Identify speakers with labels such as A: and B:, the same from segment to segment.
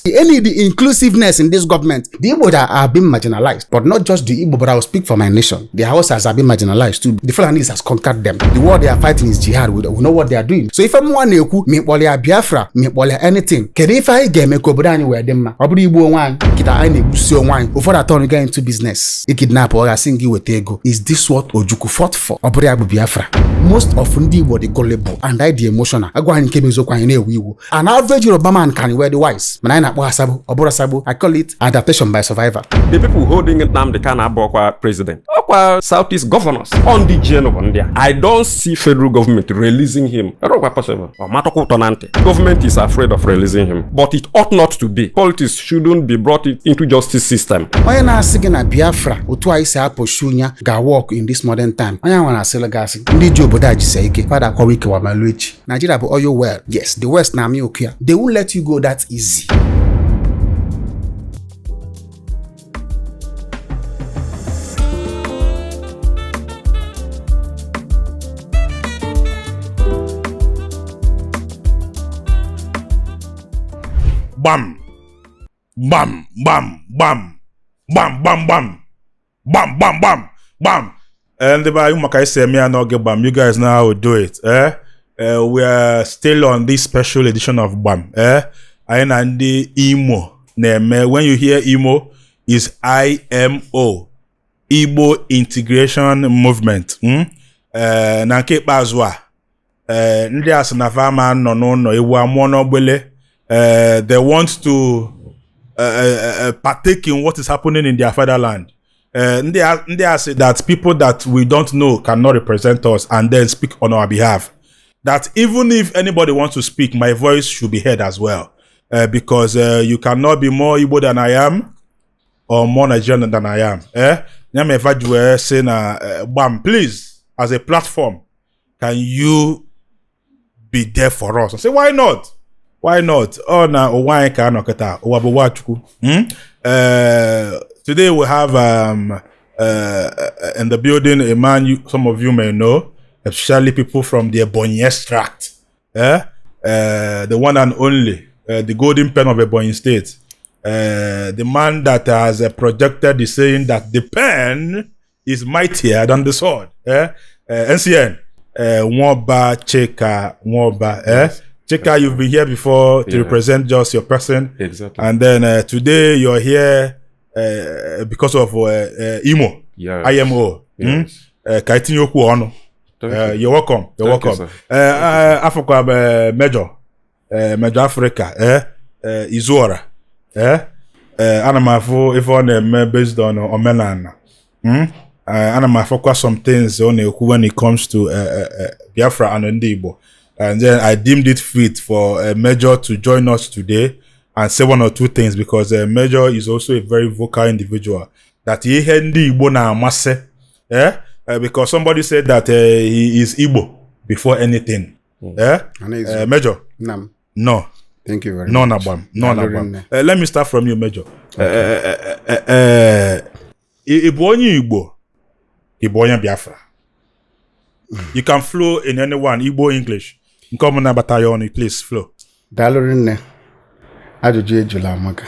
A: Any the inclusiveness in this government. The Igbo that are being marginalized, but not just the Igbo, but I will speak for my nation. The Hausas have been marginalized too. The Fulanis has conquered them. The war they are fighting is jihad. We know what they are doing. So if mụnwa na-ekwu ma ịkpọrọ Biafra, ma ịkpọrọ anything, kedu ife anyị ga-eme ka obodo anyị wee dị mma? Ọ bụrụ igbu onwe anyị, kịta anyị na-egbusi onwe anyị. Ụfọdụ atọ ga into business. Ikidnap ọ ga-asị gị weta ego. Is this what Ojukwu fought for? Ọ bụrụ ya bụ Biafra. Most of ndị Igbo dị gullible and anyị dị emotional. Agwa anyị nke bụ eziokwu, anyị na-ewe iwu. An average Yoruba man can wear the wise. Mana anyị na-akpọ ha sabo. Ọ bụrụ sabo, I call it adaptation by survivor.
B: The people holding Nnamdi Kanu abụọkwa president, ọkwa Southeast governors on the GN bụ ndị a. I don't see federal government releasing him. Ọrụkwa possible. Ọ matụkwa ụtọ na ntị. Government is afraid of releasing him, but it ought not to be. Politics shouldn't be brought into justice system.
A: Onye na-asị gị na Biafra otu anyị si apụshu ya ga-work in this modern time, onye ahụ na-asịrị gị asị. Ndị ji obodo a jisie ike fada akọwa ikewa ma lụọ echi. Nigeria bụ oil well. Yes, the West na-amị oku ya. They won't let you go that easy.
C: Gbam gbam gbam gbam gbam gbam gbam gbam gbam gbam gbam. Ndị be anyị, maka isi eme ya n'oge gbam, you guys know how we do it. We are still on this special edition of Gbam. Anyị na ndị Imo na-eme. When you hear Imo, is IMO, Igbo Integration Movement. Na nke ikpeazụ a, ndị a sị na fama nọ n'ụlọ ewu amụọ n'ogbele. They want to partake in what is happening in their fatherland. Ndị a say that people that we don't know cannot represent us and then speak on our behalf. That even if anybody wants to speak, my voice should be heard as well. Because you cannot be more Igbo than I am or more Nigerian than I am. Eh? Ya mere fa ji wee sị na Gbam, please, as a platform, can you be there for us? I say, why not? Why not? Ọ na ụwa anyị ka anọ kịta, ụwa bụ ụwa Chukwu. Today we have in the building a man some of you may know, especially people from the Ebonyi extract. Eh? The one and only, the golden pen of Ebonyi State. The man that has projected the saying that the pen is mightier than the sword. Eh? NCN, Nwoba Chika Nwoba. Eh? Chika, you've been here before to represent just your person.
B: Exactly.
C: And then today you're here because of Imo.
B: Yes.
C: IMO.
B: Yes.
C: Ka anyị tinye okwu ọnụ.
B: Thank you.
C: You're welcome. You're
B: Thank you,
C: welcome.
B: sir.
C: Afọkwa m Major, Major Africa, Izuora. Ana m afụ ife ọ na-eme based on omenala. Ana m afụkwa some things ọ na-ekwu when it comes to Biafra and ndị Igbo. And then I deemed it fit for Major to join us today and say one or two things, because Major is also a very vocal individual. That ihe ndị Igbo na-amasị. Because somebody said that he is Igbo before anything. Eh? Major?
A: Nam.
C: No.
A: Thank you very
C: No,
A: much.
C: na Gbam. No, na Gbam.
A: Nne.
C: Let me start from you, Major. Ị bụ onye Igbo? Ị bụ onye Biafra? You can flow in anyone, Igbo, English. Nke ọbụla bata ya ọnụ, please flow.
A: Daalụ nne. Ajụjụ ejula amaka.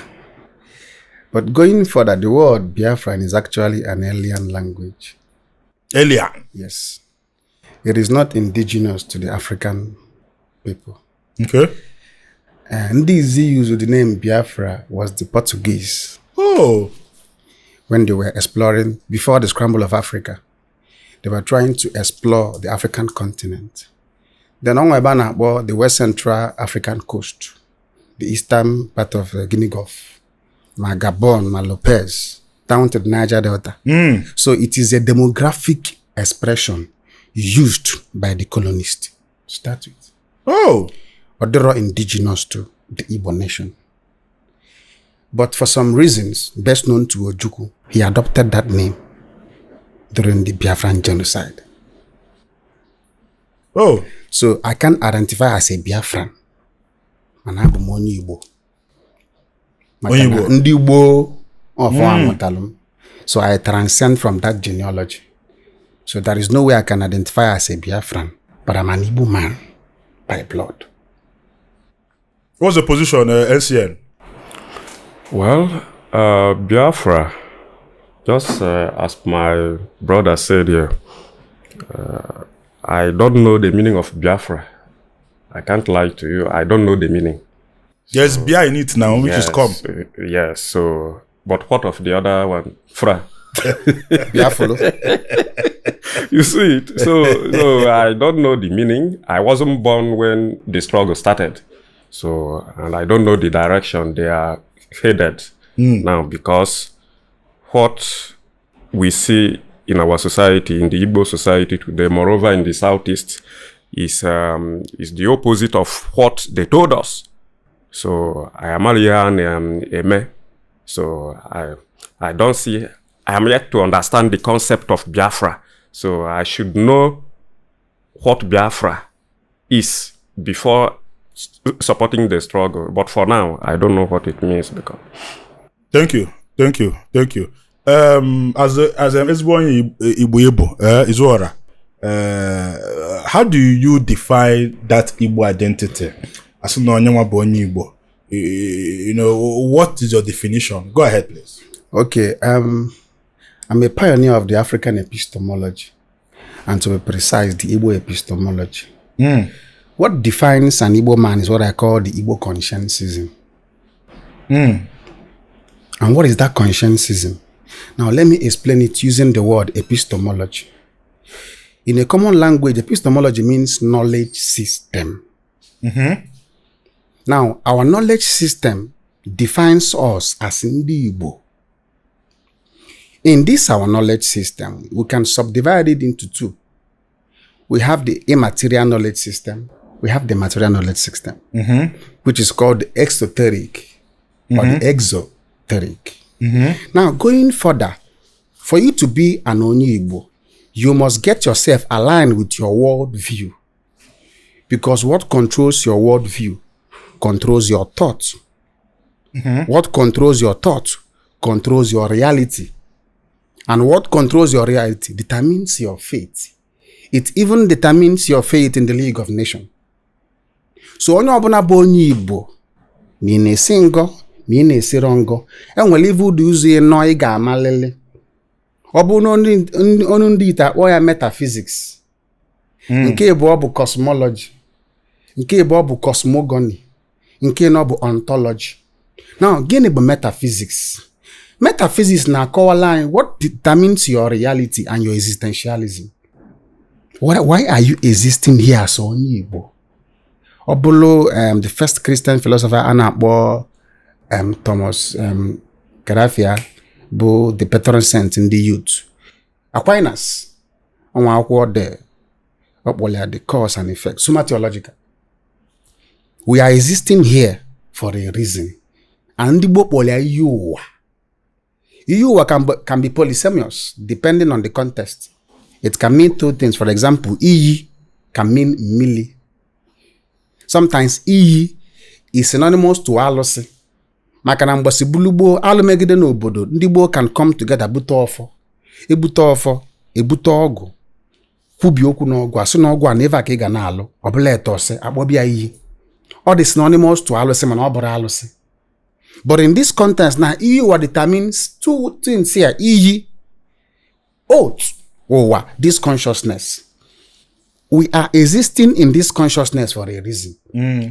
A: But going further, the word Biafran is actually an alien language.
C: Alien.
A: Yes. It is not indigenous to the African people.
C: Okay.
A: And the use of the name Biafra was the Portuguese.
C: Oh.
A: When they were exploring, before the scramble of Africa, they were trying to explore the African continent. Then on the West Central African coast, the eastern part of the Guinea Gulf, ma Gabon, ma Lopez, down to the Niger Delta. So it is a demographic expression used by the colonists to start with.
C: Oh.
A: But they are indigenous to the Igbo nation. But for some reasons, best known to Ojukwu, he adopted that name during the Biafran genocide.
C: Oh.
A: So I can identify as a Biafran. Mana abụ m onye Igbo. Maka
C: Onye
A: na
C: Igbo.
A: ndị Igbo ọfọ amụtalụ m. So I transcend from that genealogy. So there is no way I can identify as a Biafran, but I'm an Igbo man by blood.
C: What's the position, NCN?
B: Well, Biafra, just as my brother said here, I don't know the meaning of Biafra. I can't lie to you. I don't know the meaning.
C: There's Bia in it now, which is come.
B: Yes. So, but what of the other one? Fra.
A: Biafra.
B: You see it. So I don't know the meaning. I wasn't born when the struggle started. So, and I don't know the direction they are headed now, because what we see in our society, in the Igbo society today, moreover in the Southeast, is the opposite of what they told us. So I am eme. So I don't see, I am yet to understand the concept of Biafra. So I should know what Biafra is before supporting the struggle. But for now, I don't know what it means. Because
C: Thank you. As ezigbo onye Igbo, Izuora, how do you define that Igbo identity? As na onye nwa bụ onye Igbo, you know, what is your definition? Go ahead, please.
A: Okay, I'm a pioneer of the African epistemology, and to be precise, the Igbo epistemology. What defines an Igbo man is what I call the Igbo consciencism. And what is that consciencism? Now, let me explain it using the word epistemology. In a common language, epistemology means knowledge system. Now, our knowledge system defines us as Ndi Igbo. In this, our knowledge system, we can subdivide it into two. We have the immaterial knowledge system. We have the material knowledge system, which is called the exoteric or the exoteric. Now, going further, for you to be an Onye Igbo, you must get yourself aligned with your worldview. Because what controls your worldview controls your thoughts. What controls your thoughts controls your reality. And what controls your reality determines your fate. It even determines your fate in the League of Nations. So onye ọbụla bụ onye Igbo, ma ị na-esi ngọ, ma ị na-esiro ngọ, enwere ife ụdị ụzọ ịnọ ị ga-amalili. Ọ bụ na onu ndị ite akpọ ya metaphysics. Nke ịbụọ bụ cosmology. Nke ịbụọ bụ cosmogony. Nke ịnọ bụ ontology. Now, gịnị bụ metaphysics? Metaphysics na-akọwala anyị what determines your reality and your existentialism. Why are you existing here as onye Igbo? Ọ bụrụ the first Christian philosopher a na-akpọ Thomas Karafia bụ the patron saint ndị youth. Aquinas, ọnwa akwụkwọ de ọkpọrọ ya the cause and effect, Summa Theologica. We are existing here for a reason. And ndị Igbo kpọrọ ya iyi ụwa. Iyi ụwa can be polysemous depending on the context. It can mean two things. For example, iyi can mean mmili. Sometimes iyi is synonymous to alụsị. Maka na mgbasi bulu gboo alụ megide n'obodo, ndị gboo can come together bute ọfọ. Ebute ọfọ, ebute ọgụ, kwubi okwu n'ọgụ, asị n'ọgụ a na ebe a ka ị ga na-alụ, ọ bụla etọsị, akpọbịa iyi. Ọ dị synonymous to alụsị mana ọ bụrụ alụsị. But in this context now, iyi ụwa determines two things here. Iyi, oath, ụwa, this consciousness. We are existing in this consciousness for a reason.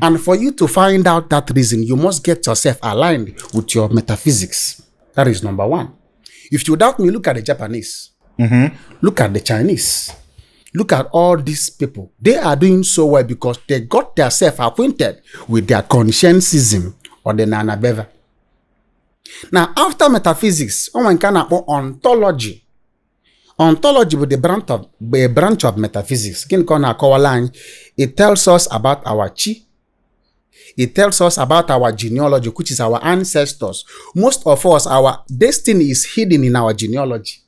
A: And for you to find out that reason, you must get yourself aligned with your metaphysics. That is number one. If you doubt me, look at the Japanese. Look at the Chinese. Look at all these people. They are doing so well because they got themselves acquainted with their consciencism or the Nana Beva. Now, after metaphysics, one can akpọ ontology. Ontology bụ the branch of metaphysics. Gịnị ka ọ na-akọwala anyị? It tells us about our chi. It tells us about our genealogy, which is our ancestors. Most of us, our destiny is hidden in our genealogy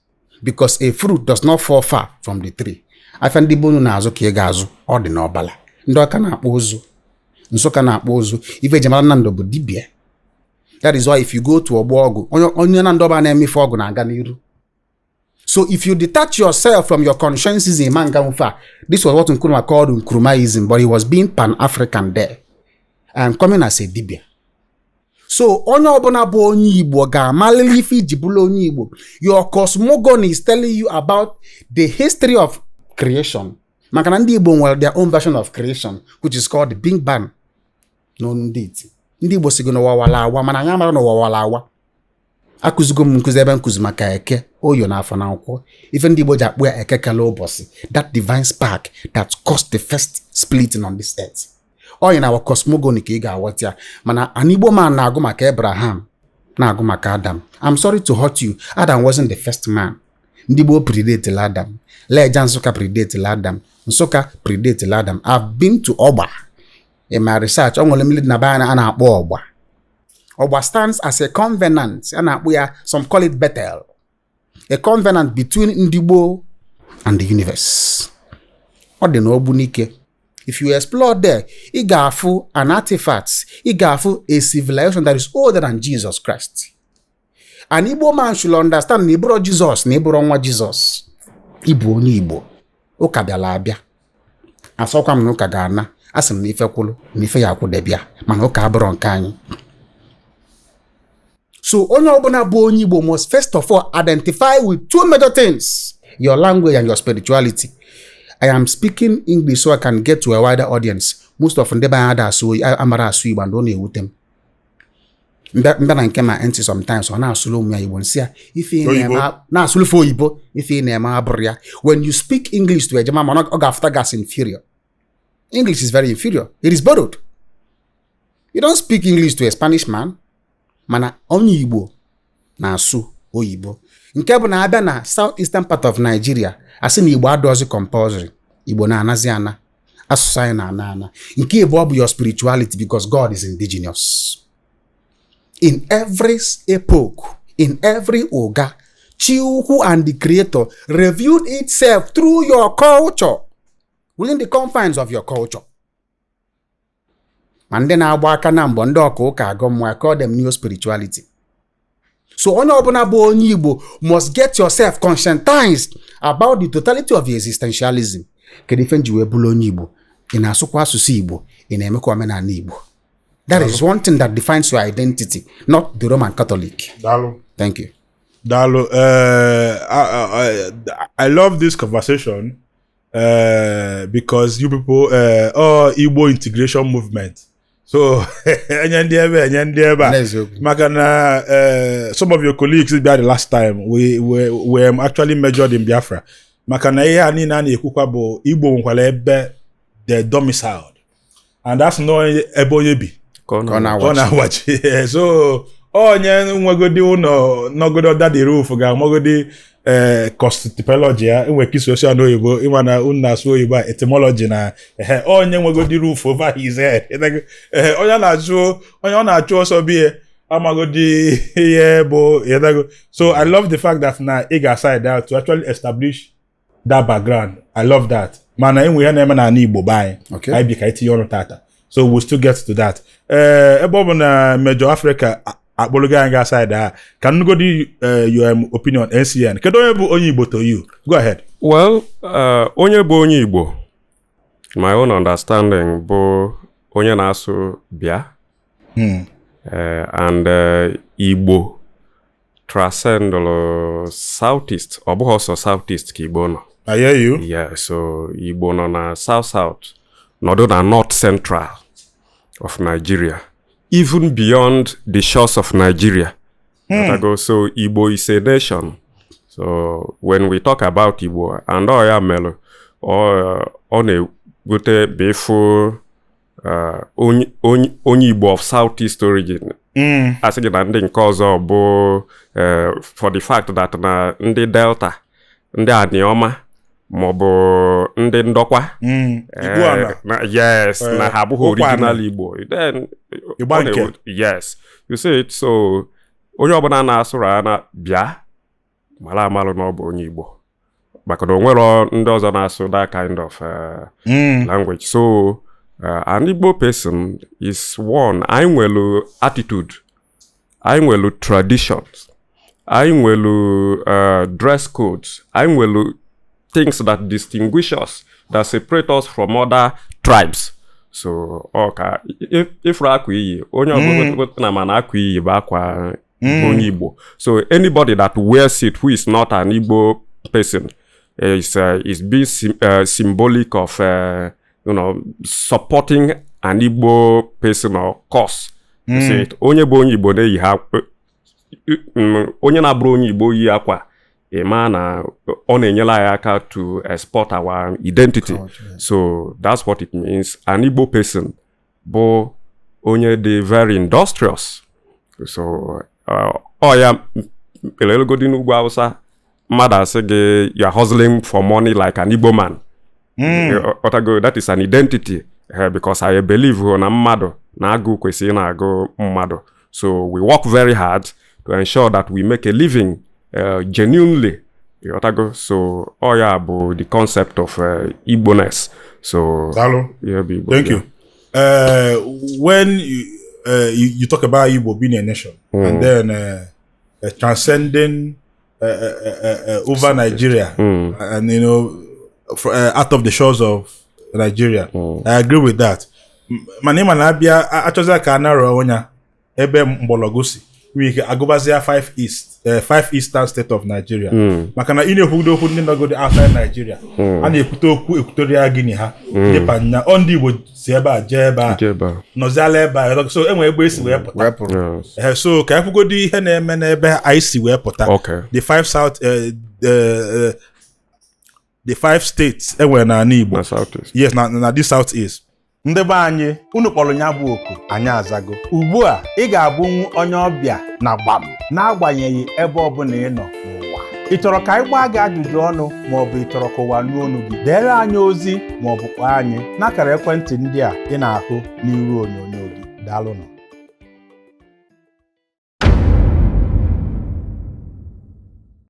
A: because a fruit does not fall far from the tree. Afịa ndị be unu na-azụ ka ị ga-azụ, ọ dị n'ọbala. Ndị ọka na-akpọ ụzụ, Nsụka na-akpọ ụzụ, ife eji mara Nnamdi bụ dibịa. That is why if you go to ọgbọ ọgụ, onye na ndọba na-eme ife ọgụ na-aga n'iru. So if you detach yourself from your consciencism, this was what Nkrumah called Nkrumahism, but he was being pan-African there. I am coming as a dibia. So onye ọbụla bụ onye Igbo ga-amalili ife iji bụrụ onye Igbo. Your cosmogony is telling you about the history of creation. Maka na ndị Igbo nwere their own version of creation, which is called the Big Bang n'onu ndị iti. Ndị Igbo si gị n'ụwa wara awa, mana anyị amara n'ụwa wara awa. Akụzigo m nkụzi ebe nkụzi maka Eke, Oyo na Afọ na Nkwọ. Ife ndị Igbo ji akpụ ya Eke kele ụbọchị, that divine spark that caused the first splitting on this earth. Onye na our cosmogony ka ị ga-aghọta ya. Mana an Igbo man na-agụ maka Abraham, na-agụ maka Adam. I'm sorry to hurt you, Adam wasn't the first man. Ndị Igbo predate Adam. Leja Nsụka predate Adam. Nsụka predate Adam. I've been to Ọgba in my research. Ọ nwere mmiri dị na be anyị a na-akpọ Ọgba. Ọgba stands as a covenant. A na-akpọ ya, some call it Bethel, a covenant between ndị gboo and the universe. Ọ dị n'Ogbunike. If you explore there, ị ga-afụ an artifact, ị ga-afụ a civilization that is older than Jesus Christ. An Igbo man should understand na ịbụrụ Jizọs na ịbụrụ nwa Jizọs, ịbụ onye Igbo. Ụka bịara abịa, asọkwa m na ụka ga-ana. Asị m na ife kwụlụ na ife ya akwụdebịa, mana ụka abụrọ nke anyị. So onye ọbụla bụ onye Igbo must first of all identify with two major things: your language and your spirituality. I am speaking English so I can get to a wider audience. Most of ndị be anyị ada asụ, amara asụ Igbo, and ọ na-ewute m. Mbịa na nke ma ntị, sometimes ọ na-asụrụ ụmụ ya Igbo, nsị ya ife ị
C: Oyibo.
A: na-eme, na-asụlụfe oyibo, ife ị na-eme abụrụ ya. When you speak English to ejema, mana ọ ga-afụta gas inferior. English is very inferior. It is borrowed. You don't speak English to a Spanish man. Mana onye Igbo na-asụ oyibo, nke bụ na abịa na south eastern part of Nigeria, asị na Igbo adọzi compulsory. Igbo na-anazi ana, asụsụ anyị na-ana ana. Nke ịbụọ bụ your spirituality, because God is indigenous. In every epoch, in every oga, Chiukwu and the creator revealed itself through your culture, within the confines of your culture. Ma ndị na-agba aka na mbọ, ndị ọka ụka agọ mmụọ, I call them neo spirituality. So onye ọbụla bụ onye Igbo must get yourself conscientized about the totality of your existentialism. Kedu ife nji wee bụrụ onye Igbo? Ị na-asụkwa asụsụ Igbo? Ị na-emekwa omenala Igbo? That is one thing that defines your identity, not the Roman Catholic.
C: Daalụ.
A: Thank you.
C: Daalụ. I love this conversation because you people, oh, Igbo integration movement. So enye ndị ebe, enye ndị ebe a.
A: N'eziokwu.
C: Maka na some of your colleagues bịa the last time we were actually measured in Biafra. Maka na ihe a niile a na-ekwukwa bụ Igbo nwekwara ebe they domiciled. And that's not ebe onye bi.
B: Ka ọ
A: Ka ọ
B: na-
C: Ọ na-awachi. So onye nwegodi ụlọ nọgodi under the roof ga-amagodi constipology ya enwere ka isi osi n'oyibo, ịma na unu na-asụ oyibo a, etymology na ehe, onye nwegodi roof over his head. Ehe, onye na-achụ, onye ọ na-achụ ọsọ bie amagodi ihe bụ ịdago. So I love the fact that na ị ga-side out to actually establish that background. I love that. Mana enwe ihe na-eme n'ala Igbo be anyị. Anyị bi ka anyị tinye ọnụ tata, so we'll still get to that. Ee, ebe ọ bụ na Major Africa akpọrọgo anyị ga side a, ka nnugodi your opinion. NCN, kedu onye bụ onye Igbo to you? Go ahead.
B: Well, onye bụ onye Igbo, my own understanding bụ onye na-asụ bịa. And Igbo transcend Southeast. Ọ bụghị ọsọ Southeast ka Igbo nọ.
C: I hear you.
B: Yeah, so Igbo nọ na South South, nọdụ na North Central of Nigeria, even beyond the shores of Nigeria. Ghọtago? So Igbo is a nation. So when we talk about Igbo, and ọ ya melụ ọ na-egote bụ ịfụ onye Igbo of Southeast origin, asị gị na ndị nke ọzọ bụ for the fact that na ndị Delta, ndị Anioma maọbụ ndị Ndọkwa,
C: Igbo ana.
B: Yes, na ha abụghị
C: Ụkwa ana.
B: original Igbo. Then
C: Igba
B: ọ
C: nke.
B: Yes, you see it. So onye ọbụla na-asụrụ ana bịa mara amalụ na ọ bụ onye Igbo, maka na o nwero ndị ọzọ na-asụ that kind of language. So an Igbo person is one, anyị nwelu attitude, anyị nwelu traditions, anyị nwelu dress codes, anyị nwelu things that distinguish us, that separate us from other tribes. So ọ ka ịfụrụ akwa iyi onye ọbụla na mana akwa iyi bụ akwa onye Igbo. So anybody that wears it who is not an Igbo person is being symbolic of supporting an Igbo person or cause. You see it? Onye bụ onye Igbo na-eyi ha, onye na-abụrụ onye Igbo yi akwa, ị ma na ọ na-enyere anyị aka to export our identity. So that's what it means. An Igbo person bụ onye dị very industrious. So ọ ya elelugodi n'ugwu Hausa, mmadụ asị gị, "You are hustling for money like an Igbo man." Otago, that is an identity, because I believe na mmadụ na agụ kwesịrị na-agụ mmadụ. So we work very hard to ensure that we make a living genuinely. Otago, so ọ ya bụ the concept of Igbo-ness. So
C: Daalụ.
B: Yeah, bụ Igbo.
C: Thank you. When you talk about Igbo being a nation and then transcending over Nigeria and out of the shores of Nigeria, I agree with that. Mana ịma na-abịa achọzi ka a narrow onye ebe mgbọrọgwụ si nwere ike agụbazia five east, five eastern state of Nigeria, maka na ị na-ekwudo okwu ndị nọgodi outside Nigeria, a na-ekwute okwu Equatorial Guinea, ha ndị Panya ọ ndị Igbo si ebe a jee ebe a
B: Jee ebe a.
C: nọziala ebe a, so enwere ebe esi wee pụta.
A: Wepụrụ.
B: Yes.
C: So ka ekwugodi ihe na-eme n'ebe anyị si wee pụta. The five south, the five states enwere n'ala Igbo.
B: Na Southeast.
C: Yes, na the south east.
D: Ndị be anyị, unu kpọrọ ya bụ oku, anyị azago. Ugbu a ị ga-abụnwu onye ọbịa na Gbam, n'agbanyeghị ebe ọbụla ị nọ n'ụwa. Ị chọrọ ka anyị gbaa gị ajụjụ ọnụ maọbụ ị chọrọ ka ụwa nụ olu gị, deere anyị ozi maọbụ kpọọ anyị n'akara ekwentị ndị a ị na-ahụ n'iru onyonyo gị. Daalụnụ.